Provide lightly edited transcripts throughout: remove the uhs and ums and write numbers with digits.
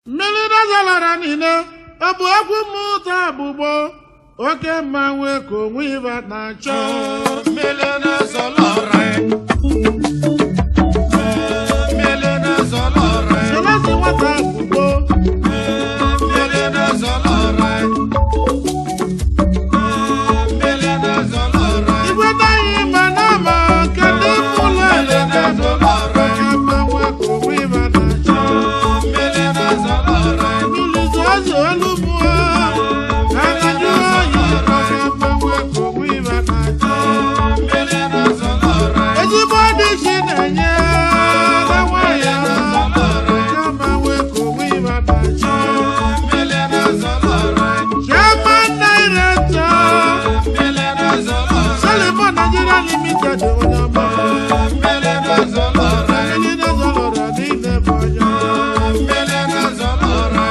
Mmiri na-azalara niile, ọ bụ okwu mmụta agbụgbọ oke mmanwụ ka onwe ịba na-achọ. Mmiri na-azọlọrọ, mmiri na-azọlọrọ, Selesi nwata agbụgbọ. Mmiri na-azọlọrọ, mmiri na-azọlọrọ, Igwe naghị ma na ama kedu ụlọ ele na-azọlọrọ, oke mmanwụ ka onwe ịba na-achọ. Mmiri na-azọlọrọ, Mmiri zọzọ olu mmụọ agajụ oyi oke mmanwụ ka onwe ịba na-achọ. Mmiri na-azọlọrọ, Ezigbo dị chi na-enye na nwanyị oke mmanwụ ka onwe ịba na-achọ. Mmiri na-azọlọrọ, Chairman Director, mmiri na-azọlọrọ, Solomon Nigeria Limited, onye ọma. Mmiri na-azọlọrọ, Mmiri na-ezolọrọ niile bụ onye ọma. Mmiri na-azọlọrọ,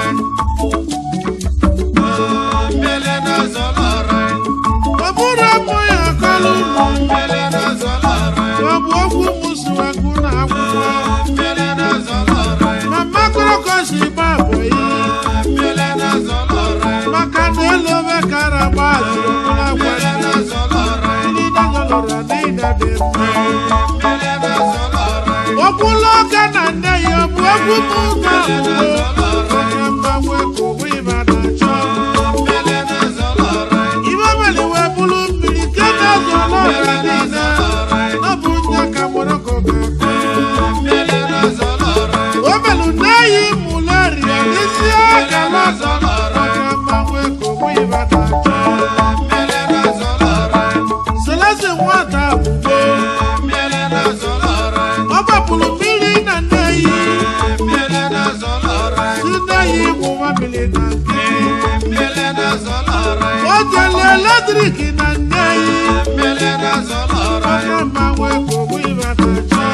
mmiri na-azọlọrọ, Ọ bụrụ ụmụ ya akọlụ ụmụ, mmiri na-azọlọrọ, ọ bụ okwu mụsụwakụ na akwụkwọ. Mmiri na-azọlọrọ, Mama kọrọkọsi gba abọyị, mmiri na-azọlọrọ, maka na elu ome kara gba azụrụ ọbụla gwa mmiri na-azọlọrọ, mmiri na-ezolọrọ niile dị mma. Mmiri na-azọlọrọ, Okwulu ọka na nne ya ọ bụ okwu mụta akwụkwọ. Onye mgbanwe ka onwe ịba na-achọ. Mmiri na-azọlọrọ, Iwe mere wee bụrụ mmiri nke na-ezolo ọra niile. Ọ bụ nya ka Morocco ga-akụ. Mmiri na-azọlọrọ, O melụ n'eyi mụleria n'isi akala ọzọ. Maka mgbanwe ka onwe ịba na-achọ. Mmiri na-azọlọrọ, Selesi nwata akwụkwọ. Mmiri na-azọlọrọ, Ọ gbapụrụ mmiri na nne yi. Mmiri na-azọlọrọ, Si nne yi gwụwa mmiri na nkịtị. Mmiri na-azọlọrọ, O jele eletrik na nne yi. Mmiri na-azọlọrọ, Maka mgbanwe ka onwe ịba na-achọ.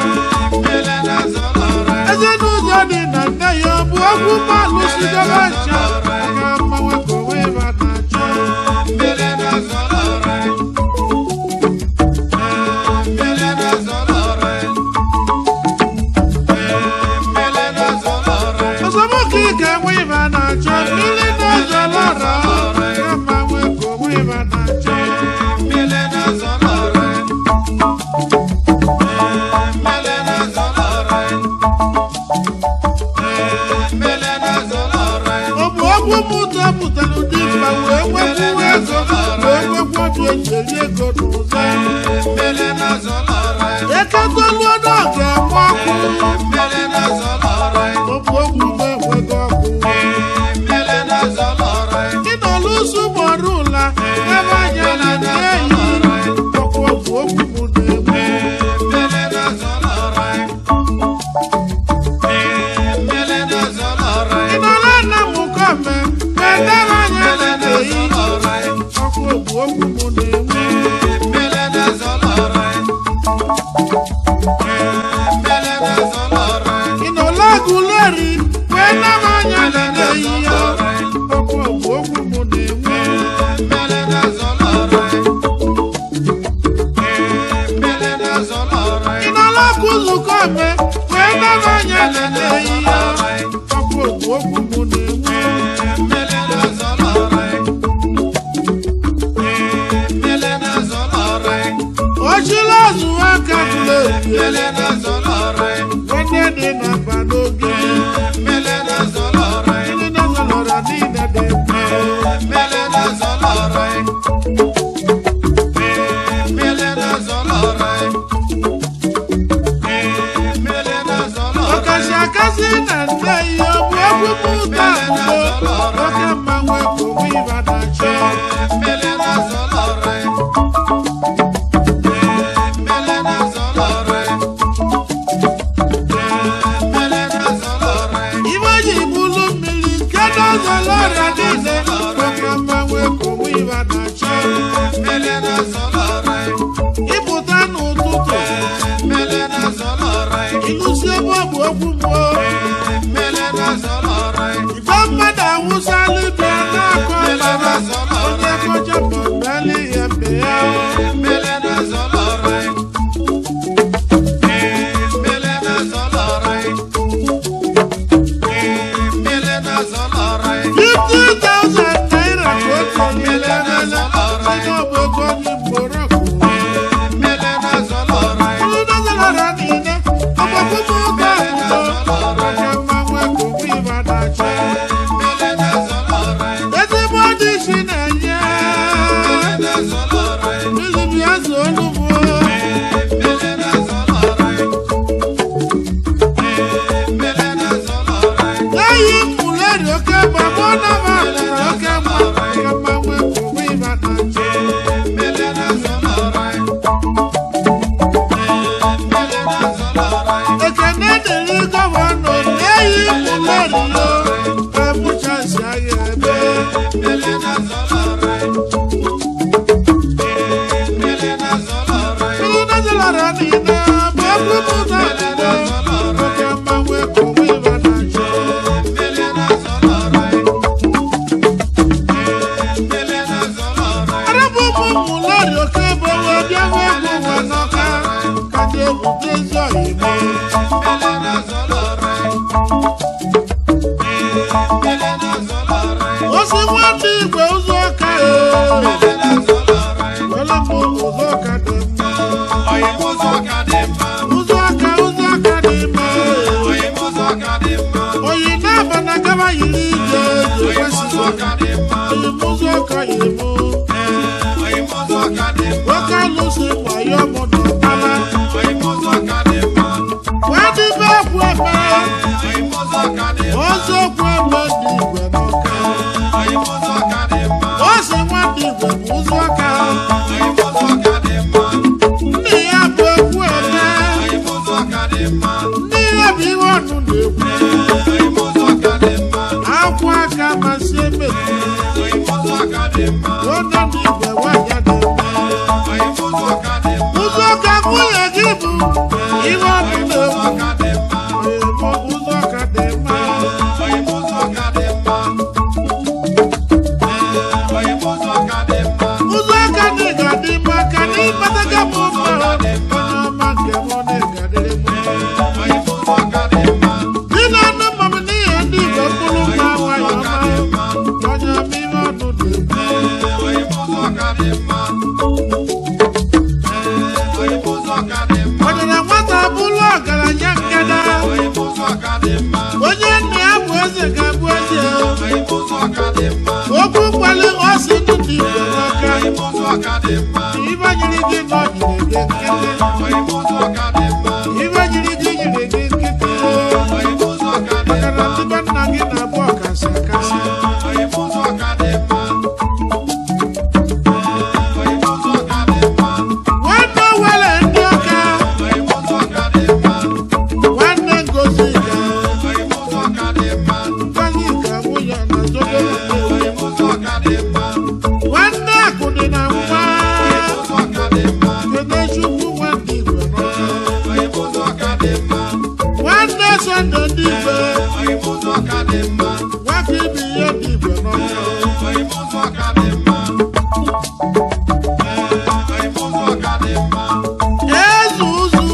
Mmiri na-azọlọrọ, Ezinụlọ dị na nne ya ọ bụ okwu mmanụ sidebe ncha maka mmanwe ka onwe ịba na-achọ. Mmiri na-azọlọrọ, mmiri na-azọlọrọ, mmiri na-azọlọrọ, Ọsọmọkụ ike nwe ịba na-achọ mmiri na-ezolọrọ maka mmanwe ka onwe ịba na-achọ. Mmiri na-azọlọrọ, mmiri na-azọlọrọ, mmiri na-azọlọrọ, Ọ bụ okwu mụta pụtara ụdị mkpa wee nwekwuo ego wee nwekwa otu eji eri ego n'ụzọ. Mmiri na-azọlọrọ, Eketoluo na ọ ga-enwe ọkụ. Mmiri na-azọlọrọ, Ọ bụ okwu mgbe enweghị ọkụ. Mmiri na-azọlọrọ, Ịnọlụsụ gbọrọ ụla ebe anya na nne yi ọkụ ọgwụ okwu mụ na-egbu. Mmiri na-azọlọrọ, mmiri na-azọlọrọ, Ịnọla nna m kọme edere anya na nne yi ọkụ ọgwụ okwu mụ na-egbu. Mmiri na-azọlọrọ, mmiri na-azọlọrọ, Ịnọla agụleri wee nara anya na nne yi ya ọkụ ọgwụ okwu mụ na-egbu. Mmiri na-azọlọrọ, mmiri na-azọlọrọ, Ịnọla ọkụ nzukọ me wee nara anya na nne yi ya ọkụ ọgwụ okwu mụ na-egbu. Mmiri na-azọlọrọ, mmiri na-azọlọrọ, Ochila azụ aka tụrụ ewu mmiri na-azọlọrọ, nwanne dị na mba n'oge. Mmiri na-azọlọrọ, Ndị na-ezolọrọ niile dị mma. Mmiri na-azọlọrọ, mmiri na-azọlọrọ, mmiri na-azọlọrọ, Ọkasị akasị na nne ya ọ bụ egwu mụta akpụkpọ oke mmanwụ ka onwe ịba na-achọ. Mmiri na-azọlọrọ, mmiri na-azọlọrọ, mmiri na-azọlọrọ, Ibe ji bụlụ mmiri nke na-ezolọrọ niile oke mmanwụ ka onwe ịba na-achọ. Mmiri na-azọlọrọ, Ịpụta n'ụtụtụ mmiri na-azọlọrọ, ịlụsi ebe ọ bụ okwu mmụọ mmiri na-azọlọrọ, igwe mmadụ awụsala bịa na-akọ ọbara onye kọcha ma meli ya mbe ya. Mmiri na-azọlọrọ, mmiri na-azọlọrọ, mmiri. Osi nwanne igwe ụzọ ọka Mmele na-azọlọ ọra ya. were m ụzọ ọka dị mma. Oyi m ụzọ ka dị mma. Ụzọ ọka, ụzọ ọka dị mma. Oyi m ụzọ ka dị mma. Oyi na-aba na gaba yiri ije Oyi m ụzọ ka dị mma. Oyi m ụzọ ọka yiri mụ. Oyi m ụzọ ka dị mma. Nwoke alụsị wayo mụ n'ọkpala. Oyi m ụzọ ka dị mma. Nwadịbe ekwu eme. Oyi m ụzọ ka dị mma. Ọzọ okwu eme dị igwe n'ọka. Oyi m ụzọ ka dị mma. Ọ sị nwadị igwe bụ ụzọ ọka. Oyi m ụzọ ka dị mma. Nne ya bụ ekwu eme. Oyi m ụzọ ka dị mma. Nne ya bụ ihe ọnụ na-ekwu. Oyi m ụzọ ka dị mma. Akwụ aka masị eme. Oyi m ụzọ ka dị mma. Onye dị igwe nwanyị dị mma. Oyi m ụzọ ka dị mma. Ụzọ ka nwunye gị bụ ihe ọnụ Oyi m ụzọ na-ekwu. ka dị mma. Emo ụzọ ka dị mma. Oyi m ụzọ ka dị mma. Oyi m ụzọ ka dị mma. Ụzọ ka dị ga-adị mma ka n'ịkpataga m mma. Onye ọma nke mụ na ịgadịrị m. Oyi m ụzọ ka dị mma. Dị na anụ mma m n'ihe ndị Igbo mkpụrụ mma nwayọ ọma. Onye ọma ihe ọnụ na-ekwu. Oyi m ụzọ ka dị mma. Oyi m ụzọ ka dị mma. Ọdịna nwata bụrụ ọgaranya nkada. Oyi m ụzọ ka dị mma. Onye nna ya bụ eze ga-abụ eze. Oyi m ụzọ ka dị mma. Okwu mkpali ọ sị ndị dị Igbo n'aka. Oyi m ụzọ ka dị mma. Ibe nyiri gị nọ nyiri gị nkịtị. Oyi m ụzọ ka dị mma. Ibe nyiri gị nyiri gị nkịtị. Oyi m ụzọ ka dị Maka na mma. ndị be nna gị na-abụ ọkasị akasị. Oyi m ụzọ ka dị mma. Oyi m ụzọ ka dị mma. Nwanne were ndị ọka. Oyi m ụzọ ka dị mma. Nwanne Ngozi ka. Oyi m ụzọ ka dị mma. Ngozi ka nwunye na zobere. Oyi m ụzọ ka dị mma. Nwanne akụ dị na nwa. Oyi m ụzọ ka dị mma. Kenechukwu nwanne Igwe n'ọka. Oyi m ụzọ ka dị mma. Nwanne Sọnde ndị Igwe. Oyi m ụzọ ka dị mma. Nwaka ibi ihe ndị Igwe n'ọka. Oyi m ụzọ ka dị mma. Oyi m ụzọ ka dị mma. Eze ụzụ.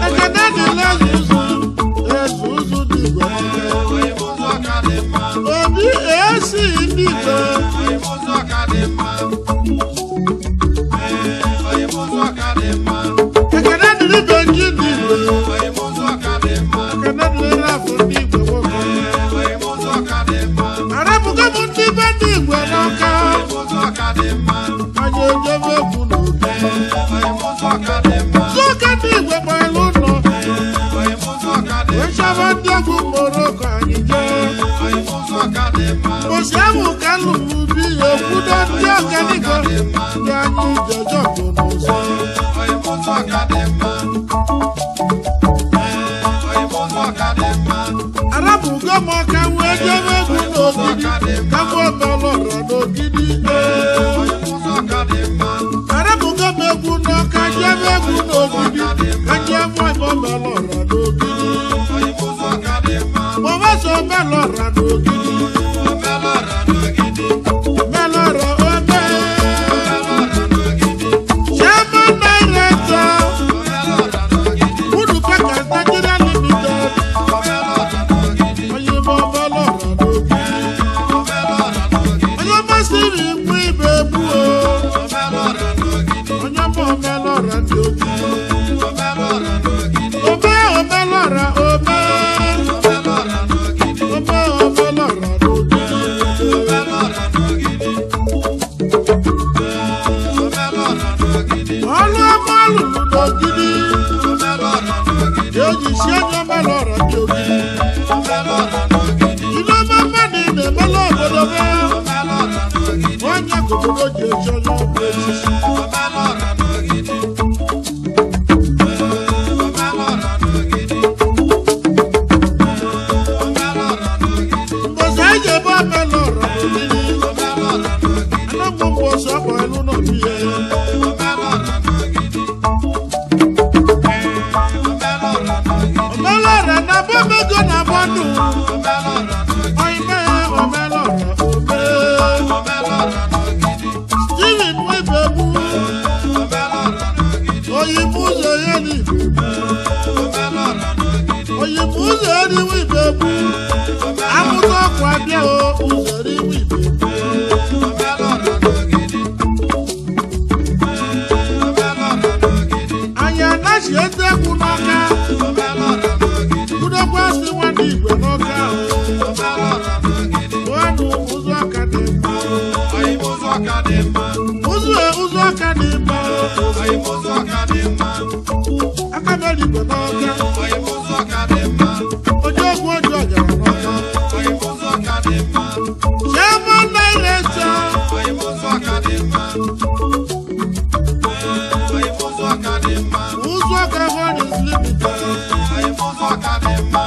Ekene dịrị eze ụzụ. Eze ụzụ dị Igwe n'ọka. Oyi m ụzọ ka dị mma. Obi esi ndị Igwe. Oyi m ụzọ ka dị mma. Oyi m ụzọ ka dị mma. Ekene dịrị Benji ndị Igwe. Oyi m ụzọ ka dị mma. Ekene dịrị Rafụ ndị Igwe nwoke. Oyi m ụzọ ka dị mma. Arapụgo m ndị be ndị Igwe n'ọka. Oyi m ụzọ ka dị mma. Anyị ejebe egwu n'obi. Oyi m ụzọ ka dị mma. Zụka ndị Igwe gbara ụlọ. Oyi m ụzọ ka dị mma. Wechaba ndị egwu Moroko anyị jee. Oyi m ụzọ ka dị mma. Ụbọchị ahụ ka lụrụ bi ya ekwudo ndị ọganigo ndị anyị jeje bụ n'ụzọ. Oyi m ụzọ ka dị mma. Oyi m ụzọ ka dị mma. Arapụgo m ọka wee jebe egwu n'ogidi ka m omelọrọ n'ogidi ee. Oyi m ụzọ ka dị mma. Arapụgo m egwu n'ọka jebe egwu n'ogidi ka njem omelọrọ n'ogidi. Oyi m ụzọ ka dị mma. Mọ̀mọ́sọ̀ mẹ́lọ̀rọ̀ n'ogidi. Omelọra n'ogidi. Mẹ́lọ̀rọ̀ ome. Omelọra n'ogidi. Chairman Director, Omelọra n'ogidi. Kudu Packers Nigeria Limited. Omelọra n'ogidi. Oyinbo mẹ́lọ̀rọ̀ n'ogidi. Omelọra n'ogidi. Onye masịrị mú ibè bú o. Omelọra n'ogidi. Onye mọ mẹ́lọ̀rọ̀ n'ogidi. Omelọra n'ogidi. Ome omelọ̀rọ̀ ome. Omelọra n'ogidi. Ome omelọ̀rọ̀ n'ogidi. Omelọra n'ogidi. Omelọra n'ogidi. Ọlụ ọma lụrụ n'ogidi. Omelọra n'ogidi. Eji si onye mẹ́lọ̀rọ̀ n'ogidi. Omelọra n'ogidi. Iná mmadụ na-emela obodo be. Omelọra n'ogidi. Onye ka obodo ji echi onye ọbụ echichi. Omelọra n'ogidi. Omelọra n'ogidi. Omelọra n'ogidi. Mbọsị anyị ji ebe omelọra n'ogidi. Omelọra n'ogidi. Anamụ mbọsị ọkpọ elu n'obi ya. Omelọra n'ogidi. Omelọra n'ogidi. Omelọra na abọmego na abọndụ. Omelọra n'ogidi. Ọyịme omelọra ome. Omelọra n'ogidi. Steven Nwibegbu. Omelọra n'ogidi. Oyibo ụzọ ya na Ibegbu. Omelọra n'ogidi. Oyibo ụzọ ya na Ibegbu. Amụta ọkwa bịa o ụzọrọ iwu ibe. Omelọra n'Ogidi. Omelọra n'Ogidi. Anyị anaghị ete egwu n'ọka. Omelọra n'Ogidi. Kwudokwa sị nwanne igwe n'ọka o. Omelọra n'Ogidi. Nwanụ ụzọ ọka dị mma. Anyị bụ ụzọ ka dị mma. Ụzọ ụzọ ọka dị mma. Anyị bụ ụzọ ka dị mma. Aka mere igwe n'ọka. Anyị bụ ụzọ ka dị mma. Ojú ogwu ojú ọjara n'ọka. Anyị bụ ụzọ ka dị mma. Chairman Director. Anyị bụ ụzọ ka dị mma. Anyị bụ ụzọ ka dị mma. Ụzọ ọka Holdings Limited. Anyị bụ ụzọ ka dị mma.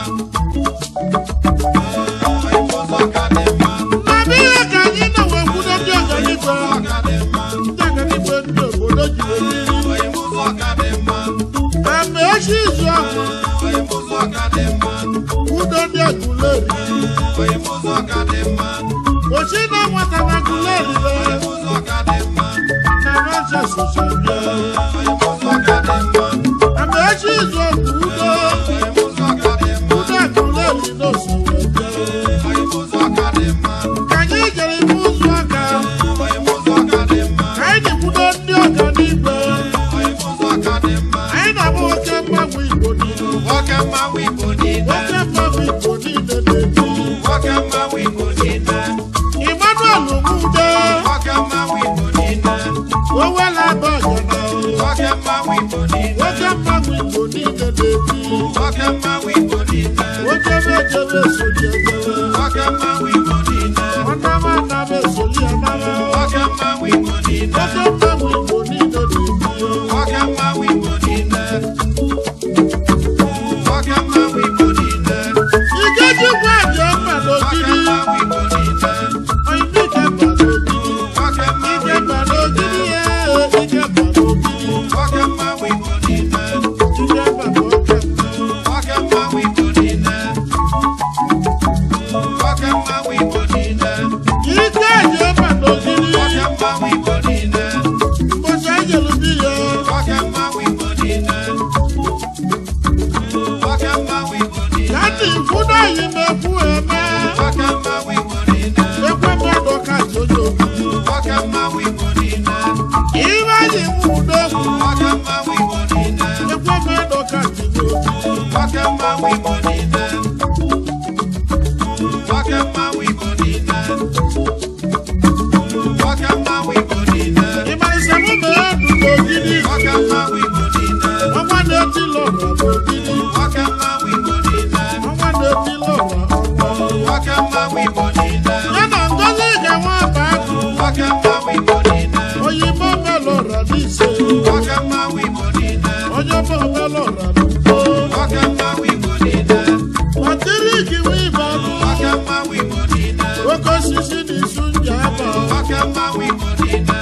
Anyị bụ ụzọ ka dị mma. Na be ya ka anyị na wee kwudo ndị ọganigwe. Ụzọ ka dị mma. Ndị ọganigwe ndị obodo ji wee biri. Anyị bụ ụzọ ka dị mma. Ama echi izu ahụ. Anyị bụ ụzọ ka dị mma. Kwudo ndị Aguleri. Anyị bụ ụzọ ka dị mma. Ochi na nwata na Aguleri le. Anyị bụ ụzọ ka dị mma. Na Manchester so bịa. Anyị bụ ụzọ ka dị mma. Ama echi izu ahụ udo. Anyị bụ ụzọ ka dị mma. Udo Aguleri n'oso wee bịa. Anyị bụ ụzọ ka dị mma. Ka anyị jere ime ụzọ aka. Anyị bụ ụzọ ka dị mma. Ka anyị na-ekwudo ndị ọganigwe. Anyị bụ ụzọ ka dị mma. Anyị na-abụ oke mmanwụ Igbo niile. Nwoke mmanwụ Igbo niile. Oke mmanwụ Igbo niile na-ebi. Nwoke mmanwụ Igbo niile. Emmanuel Nwude. Nwoke mmanwụ Igbo niile. Owela Abagana. Nwoke mmanwụ Igbo niile. Oke mmanwụ Igbo niile na-ebi. Nwoke mmanwụ Igbo niile. Oke mejebe esoli ejebe. Nwoke mmanwụ Igbo niile. Ọnama anama esoli anama. Nwoke mmanwụ Igbo niile. Oke mmanwụ Igbo niile na-ebi. Nwoke mmanwụ Igbo niile. Nwoke mmanwụ Igbo niile. Ikechukwu Aja mba Nwoke n'ogidi. mmanwụ Igbo niile. Oyinbo Ike mba n'ogidi. Nwoke mmanwụ Ike Igbo mba n'ogidi ee, Ike mba n'ogidi. Nwoke mmanwụ Igbo niile. Ike mba bụ oke mmanwụ. Nwoke mmanwụ Igbo niile. Nwoke mmanwụ Igbo niile. Ike Aja mba n'ogidi. Nwoke mmanwụ Igbo niile. Mbọchị anyị jere bi ya. Nwoke mmanwụ Igbo niile. Nwoke mmanwụ Igbo niile. Ka ndị nkwudo anyị na-ekwu eme. Nwoke mmanwụ Igbo niile. Ekwe mmadụ ka ji onye ogidi. Nwoke mmanwụ Igbo niile. Ibe anyị nwudo okwu. Nwoke mmanwụ Igbo niile. Ekwe mmadụ ka ji onye ogidi. Nwoke mmanwụ Igbo niile. Nwoke mmanwụ Igbo niile. Nwoke mmanwụ Igbo niile. Ịmarịsị mụ na edu n'ogidi. Nwoke mmanwụ Igbo niile. Ọnwa na-eti lọra n'ogidi. Nwoke mmanwụ Igbo niile. Ọnwa na-eti lọra ọnwa. Nwoke mmanwụ Igbo niile. Ya na Ngozi ga-enwe aba akụ. Nwoke mmanwụ Igbo niile. Oyimo melọra n'ise. Nwoke mmanwụ Igbo niile. Onye ọma melọra n'ugbo. Nwoke mmanwụ Igbo niile. Patrik Wibanụ. Nwoke mmanwụ Igbo niile. Oke osisi na isu nja aba. Nwoke mmanwụ Igbo niile.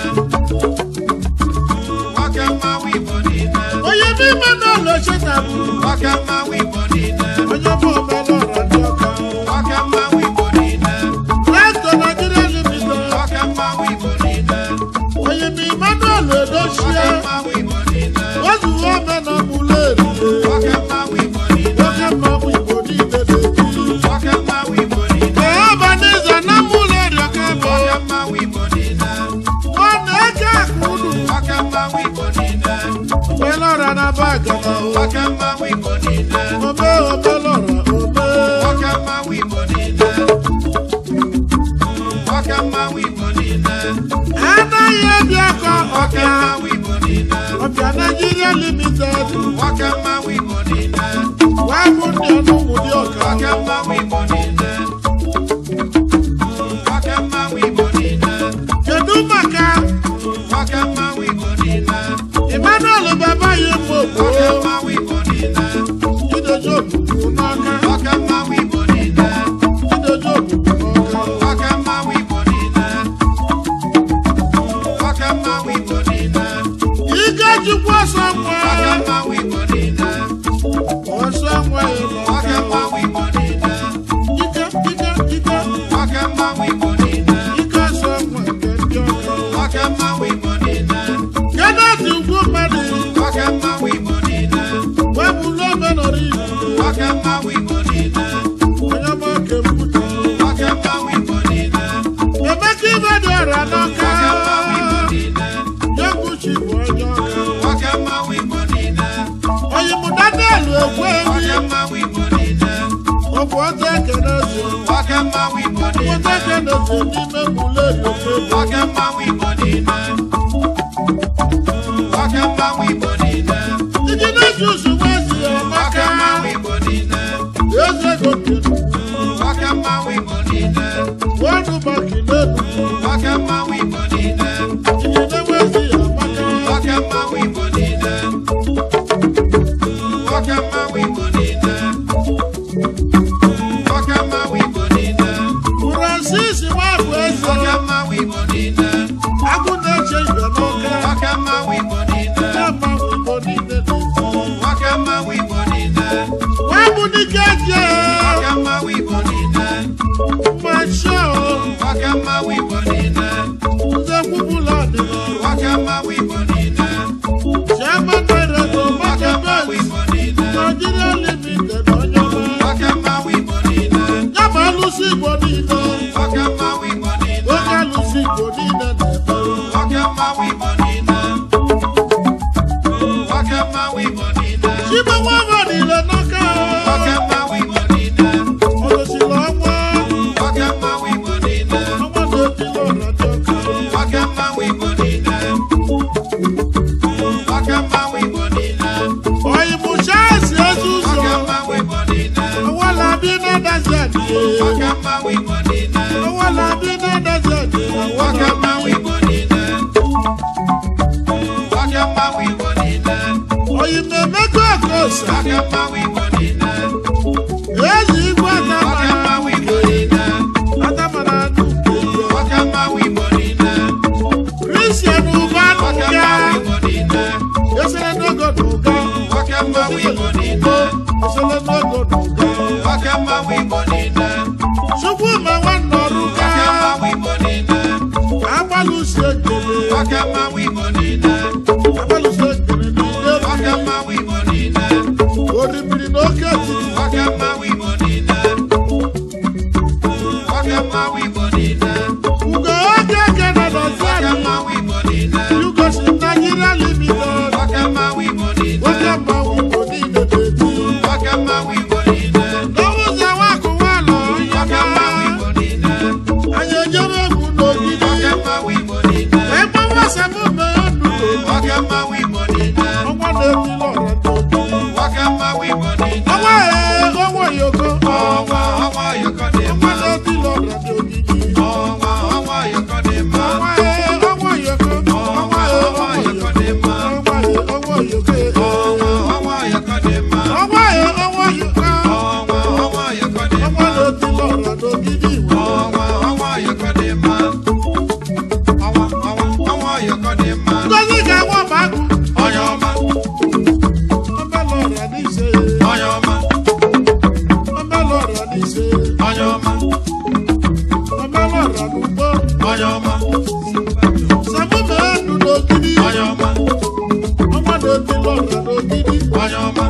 Nwoke mmanwụ Igbo niile. Onye n'ime n'ụlọ chetabụ. Nwoke mmanwụ Igbo niile. Onye ọma melọra ndị ọka. Nwoke mmanwụ Igbo niile. Rector Nigeria Limited. Nwoke mmanwụ Igbo niile. Onye ma Emmanuel Nwoke Edochie. mmanwụ Igbo niile. Ozuo ome na Muleri. Nwoke mmanwụ Igbo niile. Oke mmanwụ Igbo niile na-ebi. Nwoke mmanwụ Igbo niile. Ee, Ọbaniza na Muleri ọka bụ. Nwoke mmanwụ Igbo niile. Ọ na-eke akụ unu. Nwoke mmanwụ Igbo niile. Omelọra na Bagana o. Nwoke mmanwụ Igbo niile. Ome omelọra ome. Nwoke mmanwụ Igbo niile. Nwoke mmanwụ Igbo niile. Anaghị ebi akọ Nwoke ọbịa. mmanwụ Igbo niile. Ọbịa Nigeria Limited. Nwoke mmanwụ Igbo niile. Wee bụ ndị ọnụ ụmụ dị ọka. Nwoke mmanwụ Igbo niile. Nwoke mmanwụ Igbo niile. Kedu maka Nwoke mmanwụ Igbo niile. Emmanuel Babayi Mgbo? Nwoke mmanwụ Igbo niile. Idozi ogbugbu n'ọka. Nwoke mmanwụ Igbo niile. Idozi ogbugbu n'ọka. Nwoke mmanwụ Igbo niile. Nwoke mmanwụ Igbo niile. Ikechukwu ọsọ nwa. Nwoke mmanwụ Igbo niile. Ọsọ nwa Nwoke ịlọ. mmanwụ Igbo niile. Ike Nwata ekeneze. Oke mmanwụ Igbo Nwata niile. ekeneze n'ime Buleri Ofebo. Oke mmanwụ Igbo niile. Oke mmanwụ Igbo niile. Iji na-eji usoro ezi Oke amaka. mmanwụ Igbo niile. Eze ego kenu. Oke mmanwụ Igbo niile. Wọdụ baki n'elu. Oke mmanwụ Igbo niile. Iji na-enwe ezi amaka. Oke mmanwụ Igbo niile. Oke mmanwụ Igbo niile. Oke mmanwụ Igbo niile. Francis Nwabụ eze. Oke mmanwụ Igbo niile. Agụ na-eche ibe n'ọka. Oke mmanwụ Igbo niile. Ya mmanwụ Igbo niile na-eti. Oke mmanwụ Igbo niile. Nwabụ dike je. Oke mmanwụ Igbo niile. Mmasho. Oke mmanwụ Igbo niile. Nze kwubula ọdịnala. Oke mmanwụ Igbo niile. Chairman Director Oke Market mmanwụ Bank. Igbo niile. Nigeria Limited onye ọma. Oke mmanwụ Igbo niile. Ya ma alụsị Igbo niile. Oke mmanwụ Igbo niile. Oke alụsị Igbo niile na-eme. Oke mmanwụ Igbo niile. Oke mmanwụ Igbo niile. Chibe nwa niile n'ọka. Oke mmanwụ Igbo niile. Ọlụsịla ọnwa. Oke mmanwụ Igbo niile. Ọnwa na-etili ọra dị ọka. Oke mmanwụ Igbo niile. Oke mmanwụ Igbo niile. Ọyịmụcha esi ezi ụzọ. Oke mmanwụ Igbo niile. Ọwala bi na desert. Oke mmanwụ Igbo niile. Ọwala bi na desert. Oke mmanwụ Igbo niile. Oke mmanwụ Igbo niile. Ọyịmemeko okosa. Oke mmanwụ Igbo niile. Ezi igwe Oke atamara. mmanwụ Igbo niile. Atamara n'ukwu. Oke mmanwụ Igbo niile. Christian Uba Oke n'ụga. mmanwụ Igbo niile. Esere n'ogo n'ụga. Oke mmanwụ Igbo niile. Esere n'ogo n'ụga. Oke mmanwụ Igbo niile. Chukwuma nwanne ọrụka. Oke mmanwụ Igbo niile. Agbalụsi ekele. Oke mmanwụ Igbo niile. Agbalụsi ekele n'ide. Oke mmanwụ Igbo niile. Orimiri n'oke etiti. Oke mmanwụ Igbo niile. Oke mmanwụ Igbo niile. Ugo oge ekene Oke nọzianị. mmanwụ Igbo niile. Yugosi Nigeria Limited. Oke mmanwụ Igbo niile. Oke mmanwụ Igbo niile na-eti. Oke mmanwụ Igbo niile. N'ọwụzọ nwakụ nwalọ onye Oke mmanwụ ọma. Igbo niile. Anyị ejebe egwu n'ogidi. Oke mmanwụ Igbo niile. Ebe nwasabụ mee ndụ. Oke mmanwụ Igbo niile. Ọnwa na-etili ọra ndị ogidi. Oke mmanwụ Igbo niile. Ọnwa ee, ọnwa yoko. Ọnwa ọnwa yọkọ dị Ọnwa mma. na-etili ọra ndị ogidi. Ọnwa ọnwa yọkọ dị mma. Ọnwa ee, ọnwa yoko. Ọnwa Ọnwa ee, ọnwa ọnwa yọkọ yoko. dị mma. Ọnwa ee, ọnwa yoko. Ọnwa ọnwa yọkọ dị mma. Ọnwa ee, ọnwa yoko. Ọnwa ọnwa yọkọ dị Ọnwa mma. na-etili ọra n'ogidi iwe. Ọnwa ọnwa yọkọ dị mma. Ọnwa ọnwa ọnwa yọkọ dị mma. Ngozi ga-enwe ọba agụ. Onye ọma, Ọmela ọra n'ise. onye ọma, Ọmela ọra n'ise. onye ọma, Ọmela ọra n'ugbo. onye ọma, Samu mee ndụ n'ogidi. onye ọma, Ọnwa na-etili ọra n'ogidi. onye ọma.